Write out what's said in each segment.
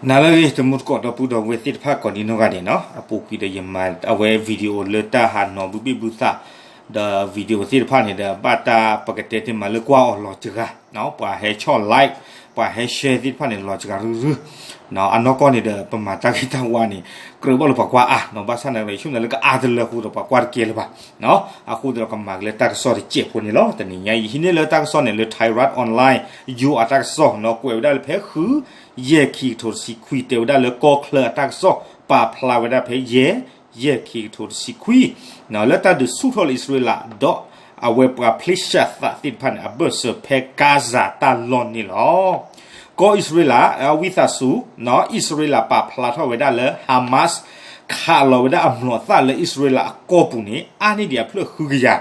နၤလၢအဂ့ၤ တံၤသကိးဒီပုၢ်ဒီဝဲၢ်သ့ၣ်တဖၣ်ကိးဒံနီၢ်ဂၤဒဲးနီၤ, အပူၤကွံာ်ဒီးယမၤအဝဲ video လၢတၢ်ဟးနီၤဘုဘ့ၣ်ဘုသၣ်, ဒီး video သ့ၣ်တဖၣ်န့ၣ်ဒီး ဘၣ်တၢ်ပကတဲတ့ၢ်မးလၢကွၢ်အီၤလီၤစှၤ, ပှၤဟဲဆီၣ် like, ပှၤဟဲ share သ့ၣ်တဖၣ်န့ၣ် လီၤစှၤရုၢ်ရုၢ်, အနီၢ်ကီၢ်န့ၣ်ဒီး ပမၤတၢ်ဂ့ၢ်တၢ်ဝါန့ၣ် ကြၢးဘၣ်လၢပှၤကွၢ်အါနီၤ, ဘၣ်ဆၣ်န့ၣ်ဒီး ယဆိကမိၣ်လၢကအါတလၢအဃိဒီး ပှၤကွၢ်တကဲလၢၤဘၣ် အဃိဒီးကမၤက့ၤလၢတၢ်ကစီၣ်တစဲးဖိန့ၣ်လီၤ. တနံၤညါအံၤ ဟံးန့ၢ်လၢတၢ်ကစီၣ်န့ၣ် လၢ Thairath Online ယိၤအတၢ်ကစီၣ်နီၤ, ကွဲးဝဲဒၣ်လၢဖဲဃု ယဲၢ်ခံကထိတဆံခွံ တဲဝဲဒၣ်လၢကီၢ်ချၢအတၢ်ကစီၣ် ပာ်ဖျါဝဲဒၣ်ဖဲယဲၢ် ယဲၢ်ခံကထိတဆံခွံ လၢတၢ်ဒုးဆူၣ်ထီၣ်လၢအံၣ်စရ့လး ဒီးအဝဲပှၤဖလ့ၡၢၣ်သးသ့ၣ်တဖၣ်န့ၣ် အဘၢၣ်စၢၤဖဲကါစၤတၢ်လီၢ်န့ၣ်လီၤ. ကီၢ်အံၣ်စရ့လး အဝံသးစူၤ အံၣ်စရ့လးပာ်ဖျါထီၣ်ဝဲဒၣ်လၢ Hamas ခးလီၤဝဲဒၣ်အမျိာ်သၣ်လၢအံၣ်စရ့လးအကီၢ်ပူၤန့ၣ် အါန့ၢ်ဒံးအဖျၢၣ်ဃုကယၤ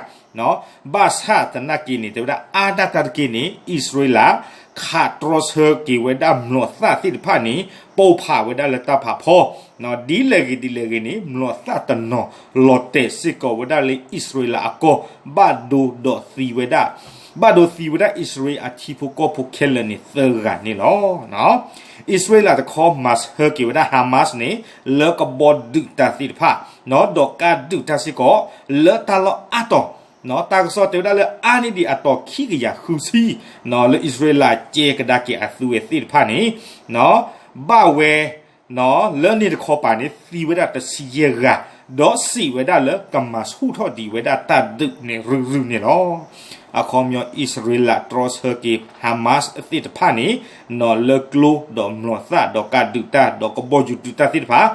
ဘၣ်ဆၣ်သနာ်က့န့ၣ် တဲဝဲဒၣ်အါဒၣ်တၢ်တက့ၢ်န့ၣ် အံၣ်စရ့လး ခးတြီဆၢက့ၤဝဲဒၣ်မျိာ်သၣ်သ့ၣ်တဖၣ်န့ၣ် ပိၢ်ဖးဝဲဒၣ်လၢတၢ်ဖးဖီ ဒ်လဲၣ်ဂ့ၤဒ်လဲၣ်ဂ့ၤန့ၣ် မျိာ်သၣ်တနီၤလီၤတဲာ်စ့ၢ်ကီးဝဲဒၣ်လၢအံၣ်စရ့လးအကီၢ် ဘၣ်ဒိဒီးသံဝဲဒၣ် ဘၣ်ဒိသံဝဲဒၣ်အံၣ်စရ့လးအထံဖိကီၢ်ဖိခဲလၢာ်န့ၣ်သၢဂၤန့ၣ်လီၤ. အံၣ်စရ့လးတခီမၤဆၢက့ၤဝဲဒၣ် Hamas န့ၣ် လၢကဘီဒုးတၢ်သ့ၣ်တဖၣ် ဒီးကးဒုးတၢ်စ့ၢ်ကီး လၢတၢ်လီၢ်အါတီၤ တၢ်ကစီၣ်တဲဝဲဒၣ်လၢအါန့ၢ်ဒံးအတီၤခံကယၤဃုဆံ လၢအံၣ်စရ့လးကဲကဒါက့ၤအသုးဝဲသ့ၣ်တဖၣ်န့ၣ် ဘၣ်ဝဲ လၢန့ၣ်တခီပၤန့ၣ် သံဝဲဒၣ်တဆံယဲၢ်ဂၤ ဒီးစံးဝဲဒၣ်လၢကမၤဆူၣ်ထီၣ်ဒံးဝဲဒၣ်တၢ်ဒုးန့ၣ်ရုၢ်ရုၢ်န့ၣ်လီၤ. အခီပညီ အံၣ်စရ့လးတြီဆၢက့ၤ Hamas သ့ၣ်တဖၣ်န့ၣ် လၢကျိဒီးမျိာ်သၣ်ဒီးကးဒုးတၢ်ဒီးကဘီယူၤဒုးတၢ်သ့ၣ်တဖၣ်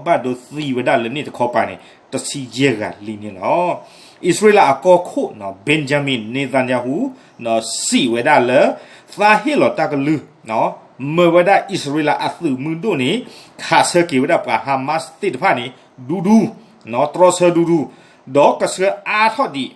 ဘၣ်ဒိသံဝဲဒၣ်လၢန့ၣ်တခီပၤန့ၣ် တဆံယဲၢ်ဂၤလံန့ၣ်လီၤ. အံၣ်စရ့လးအကီၢ်ခိၣ် Benjamin Netanyahu စံးဝဲဒၣ်လၢ သးဟ့ၣ်လီၤတၢ်ကလုၢ် မၢဝဲဒၣ်အံၣ်စရ့လးအသုးမုၢ်ဒိၣ်န့ၣ် ခးဆၢက့ၤဝဲဒၣ်ပှၤ Hamas သ့ၣ်တဖၣ်န့ၣ် ဒူဒူ တြီဆၢဒူဒူ ဒီးကဆှၢအါထီၣ်ဒံး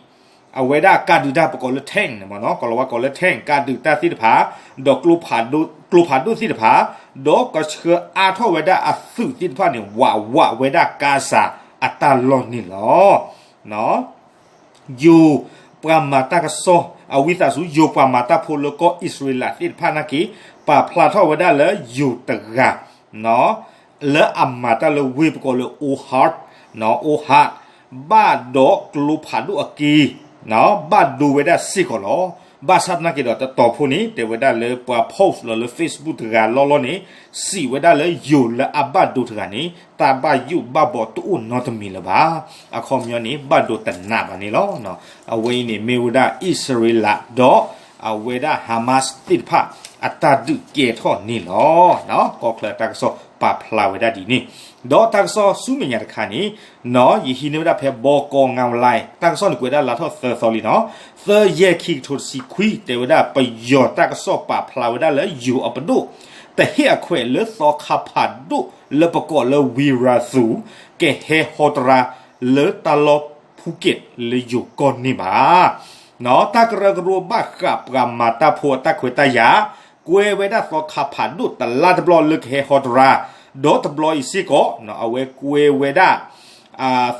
အဝဲဒၣ်ကးဒုးတၢ်ပကိးလၢ tank န့ၣ်မ့ၢ် ကလီၤဝါကိးလၢ tank ကးဒုးတၢ်သ့ၣ်တဖၣ် ဒီးကျိဖးဒိၣ်သ့ၣ်တဖၣ် ဒီးကဆှၢအါထီၣ်ဝဲဒၣ်အသုးသ့ၣ်တဖၣ်န့ၣ် ဝးဝးဝဲဒၣ်ကါစၤအတၢ်လီၢ်န့ၣ်လီၤ. ယိၤပှၤမၤတၢ်ကစီၣ် အဝံသးစူၤ ယိၤပှၤမၤတၢ်ဖိလၢကီၢ်အံၣ်စရ့လးသ့ၣ်တဖၣ်နာ်က့ ပာ်ဖျါထီၣ်ဝဲဒၣ်လၢယိၤတဂၤ လၢအမၤတၢ်လၢဝ့ၢ်ပကိးလၢ Ohad, Ohad ဘၣ်ဒီးကျိဖးဒိၣ်အက့ ဘၣ်ဒိဝဲဒၣ်စ့ၢ်ကီးလီၤ. ဘၣ်ဆၣ်သနာ်က့ဒီးတတီၤဖိန့ၣ် တဲဝဲဒၣ်လၢပှၤ post လီၤလၢ Facebook တဂၤလီၢ်လီၢ်န့ၣ် စံးဝဲဒၣ်လၢယိၤလၢအဘၣ်ဒိတဂၤန့ၣ် တၢ်ဘၣ်ယိၣ်ဘၣ်ဘီတအိၣ်နီတမံၤလၢၤဘၣ်. အခီပညီန့ၣ် ဘၣ်ဒိတနးဘၣ်န့ၣ်လီၤ. အဝဲအံၤန့ၣ် မ့ၢ်ဝဲဒၣ်အံၣ်စရ့လး ဒီးအဝဲဒၣ် Hamas သ့ၣ်တဖၣ် အတၢ်ဒုးကဲထီၣ်န့ၣ်လီၤ. ကီၢ်ချၢတၢ်ကစီၣ်ပာ်ဖျါဝဲဒၣ်ဒ်န့ၣ် ဒီးတၢ်ကစီၣ်ဆူမဲာ်ညါတခါန့ၣ် ယဟံးန့ၢ်ဝဲဒၣ်ဖဲ ဘီကီငါဝလဲ တၢ်ကစီၣ်န့ၣ်ကွဲးဒၣ်လါထီၣ်သၢသီလံနီၤ, သၢယဲၢ်ခံကထိတဆံခွံ တဲဝဲဒၣ်ပယီၤတၢ်ကစီၣ်ပာ်ဖျါဝဲဒၣ်လၢယိၤအပဒိၣ် တဟ့ၣ်အခွဲးလၢသီခါဖးဒိၣ်လၢပကိးလၢ ဝံရၤသူး ကဟဲဟီတရါလၢတၢ်လီၢ်ဖူက့းလၢယိၤကီၢ်န့ၣ်ဘၣ်. တၢ်ကရၢကရိဘၣ်ဃးပှၤမၤတၢ်ဖိအတၢ်ခွဲးတၢ်ယာ် ကွဲဝဲဒၣ်သီခါဖးဒိၣ်တလါတဘျီလၢကဟဲဟီတရါ, ဒီးတဘျီအံၤစ့ၢ်ကီး အဝဲကွဲဝဲဒၣ်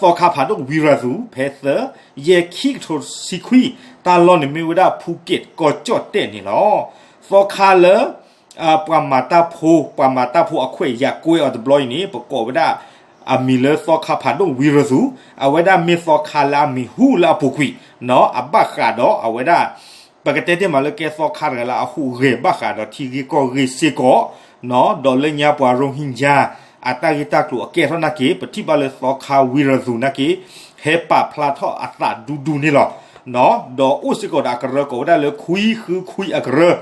သီခါဖးဒိၣ်ဝံရၤသူး ဖဲသၢယဲၢ်ခံကထိတဆံခွံ တၢ်လီၢ်န့ၣ်မ့ၢ်ဝဲဒၣ်ဖူက့းကီၢ်ကၠီၣ်တဲၣ်န့ၣ်လီၤ. သီခါလၢ ပှၤမၤတၢ်ဖိ ပှၤမၤတၢ်ဖိအခွဲးယာ်ကွဲအီၤတဘျီအံၤန့ၣ် ပကိးဝဲဒၣ် အမံၤလၢသီခါဖးဒိၣ်ဝံရၤသူး, အဝဲဒၣ်မ့ၢ်သီခါလၢအမံၤဟူလၢအပူၤကွံာ်, အဘၣ်ဃးဒီးအဝဲဒၣ် ပကတဲတ့ၢ်မးလၢကဲသီခါတဂၤလၢအဟူးဂဲၤဘၣ်ဃးဒီးထံဂ့ၢ်ကီၢ်ဂ့ၢ်စ့ၢ်ကီး, ဒီးလၢညါပှၤရိဟ့ၣ်ကၠါ အတၢ်ဂ့ၢ်တၢ်ကျိၤအကဲထီၣ်နာ်က့ ပထံၣ်ဘၣ်လၢသီခါဝံရၤသူးနာ်က့ ဟဲပာ်ဖျါထီၣ်အသးဒူဒူန့ၣ်လီၤ. ဒီးအိၣ်စ့ၢ်ကီးဒီးအကရၢကိးဝဲဒၣ်လၢခွံဃုခွံအကရၢ,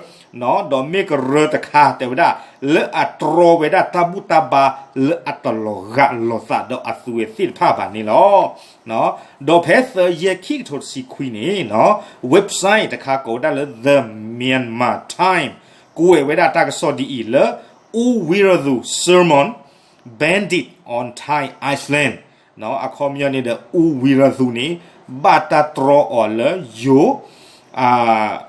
ဒီးမ့ၢ်ကရၢတခါတဲဝဲဒၣ် လၢအတြီဝဲဒၣ်တၢ်ဘူၣ်တၢ်ဘါလၢအတလီၤဂာ်လီၤသးဒီးအသုးဝဲသ့ၣ်တဖၣ်ဘၣ်န့ၣ်လီၤ. ဒီးဖဲသၢယဲၢ်ခံကထိတဆံခွံန့ၣ် website တခါကိးဝဲဒၣ်လၢ The Myanmar Times ကွဲးဝဲဒၣ်တၢ်ကစီၣ်ဒ်အံၤလၢ အူဝံရၤသူး sermon bandit on Thai island အခီပညီန့ၣ်ဒီး အူဝံရၤသူးန့ၣ် ဘၣ်တၢ်တြီအီၤလၢယိၤ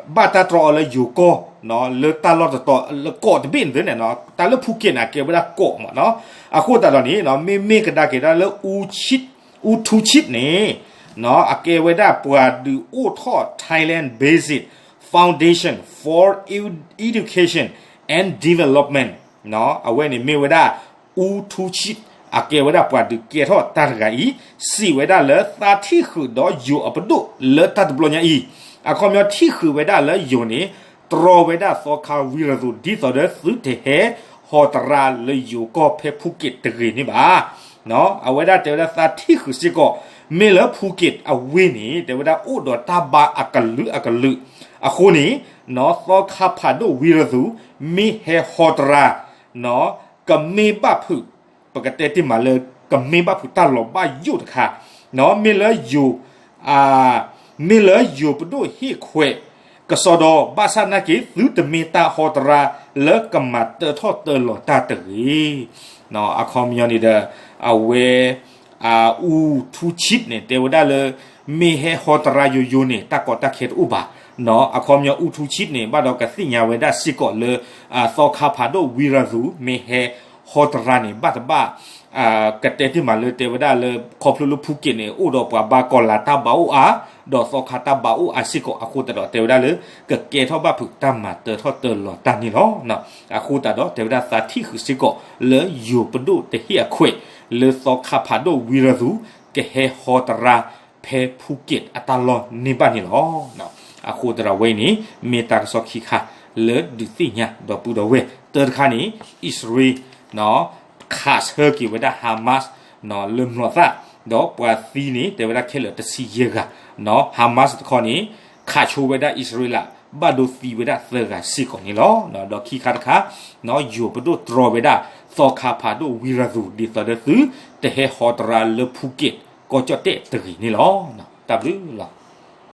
ဘၣ်တၢ်တြီအီၤလၢယိၤကီၢ် လၢတၢ်လီၢ်တတီၤ လၢကီးတဘ့ၣ်န့ၣ် တၢ်လၢဖူက့းန့ၣ် အကဲဝဲဒၣ်ကီးမးနီၤ. အဃိသတးဒီးန့ၣ် မ့မ့ၢ်ကဒါက့ၤဒၣ်လၢ အူထူချံးန့ၣ် အကဲဝဲဒၣ်ပှၤဒုးအိၣ်ထီၣ် Thailand Basic Foundation for Education and Development အဝဲန့ၣ်မ့ၢ်ဝဲဒၣ် အူထူဆံး အကဲဝဲဒၣ်ပှၤဒုးကဲထီၣ်တၢ်တဂၤအံၤ စံးဝဲဒၣ်လၢသးထံၣ်ဃုာ်ဒီးယိၤအပဒိၣ်လၢတၢ်တဘျီညါအံၤ, အခီပညီထံၣ်ဃုာ်ဝဲဒၣ်လၢယိၤန့ၣ် တြီဝဲဒၣ်သီခါဝံရသူၣ် ဒ်သိးဒီးသုတဟဲဟီတရါလၢယိၤကီၢ်ဖဲဖူက့းတဂ့ၤန့ၣ်ဘၣ်. အဝဲဒၣ်တဲဝဲဒၣ်သးထံၣ်ဃုာ်စ့ၢ်ကီး မ့ၢ်လၢဖူက့းအဝ့ၢ်န့ၣ် တဲဝဲဒၣ်အိၣ်ဒီးတၢ်ဘါအကလုာ်အကလုာ်, အဃိန့ၣ် သီခါဖးဒိၣ်ဝံရသူၣ် မ့ၢ်ဟဲဟီတရါ ကမ့ၢ်ဘၣ်ဖုး, ပကတဲတ့ၢ်မးလၢ ကမ့ၢ်ဘၣ်ဖုးတၢ်လီၤဘၣ်ယိၣ်တခါ, မ့ၢ်လၢယိၤ မ့ၢ်လၢယိၤပဒိၣ်ဟ့ၣ်ခွဲး ကစီဒီ ဘၣ်ဆၣ်နာ်က့ သုတမ့ၢ်တၢ်ဟီတရါလၢကမၤတၢထီၣ်တၢလီၤတၢ်တဂ့ၤ. အခီပညီန့ၣ်ဒီး အဝဲ အူထူဆံးန့ၣ် တဲဝဲဒၣ်လၢ မ့ၢ်ဟဲဟီတရါယိယိန့ၣ် တၢ်ကီတၢ်ခဲတအိၣ်ဘၣ်. အခီပညီအူထူဆံးန့ၣ် ဘၣ်ဒီးကသ့ၣ်ညါဝဲဒၣ်စ့ၢ်ကီးလၢ သီခါဖးဒိၣ်ဝံရသူၣ် မ့ၢ်ဟဲဟီတရါန့ၣ် ဘၣ်တဘၣ် ကတဲတ့ၢ်မးလၢတဲဝဲဒၣ်လၢ ခီဖျိလၢဖူက့းန့ၣ် အိၣ်ဒီးပှၤဘါကီၤလၤတၢ်ဘါအိၣ်အါ, ဒီးသီခါတၢ်ဘါအိၣ်အါစ့ၢ်ကီးအဃိသတးဒီး တဲဝဲဒၣ်လၢ ကကဲထီၣ်ဘၣ်ဖုးတၢ်မၤတၢထီၣ်တၢလီၤတၢ်န့ၣ်လီၤ. အဃိသတးဒီး တဲဝဲဒၣ်သးထံၣ်ဃုာ်စ့ၢ်ကီးလၢယိၤပဒိၣ်တဟ့ၣ်အခွဲး လၢသီခါဖးဒိၣ်ဝံရသူၣ် ကဟဲဟီတရါ ဖဲဖူက့းအတၢ်လီၢ်န့ၣ်ဘၣ်န့ၣ်လီၤ. အဃိသတးဒီးဝဲအံၤန့ၣ် မ့ၢ်တၢ်ကစီၣ်ခံခါလၢဒုးသ့ၣ်ညါဒီပုၢ်ဒီဝဲၢ် တၢတခါန့ၣ် အံၣ်စရ့လး ခးဆၢက့ၤဝဲဒၣ် Hamas လၢမျိာ်သၣ်, ဒီးပှၤသံန့ၣ် တဲဝဲဒၣ်ခဲလၢာ်တဆံယဲၢ်ဂၤ, Hamas တခီန့ၣ် ခးဆိဝဲဒၣ်အံၣ်စရ့လး ဘၣ်ဒိသံဝဲဒၣ်သၢဂၤစ့ၢ်ကီးန့ၣ်လီၤ. ဒီးခံခါတခါ ယိၤပဒိၣ်တြီဝဲဒၣ် သီခါဖးဒိၣ်ဝံရသူၣ် ဒ်သိးဒီးသု တဟဲဟီတရါလၢဖူက့း ကီၢ်ကၠီၣ်တဲၣ်တဂ့ၤန့ၣ်လီၤ. တၢ်ဘျုးလီၤ.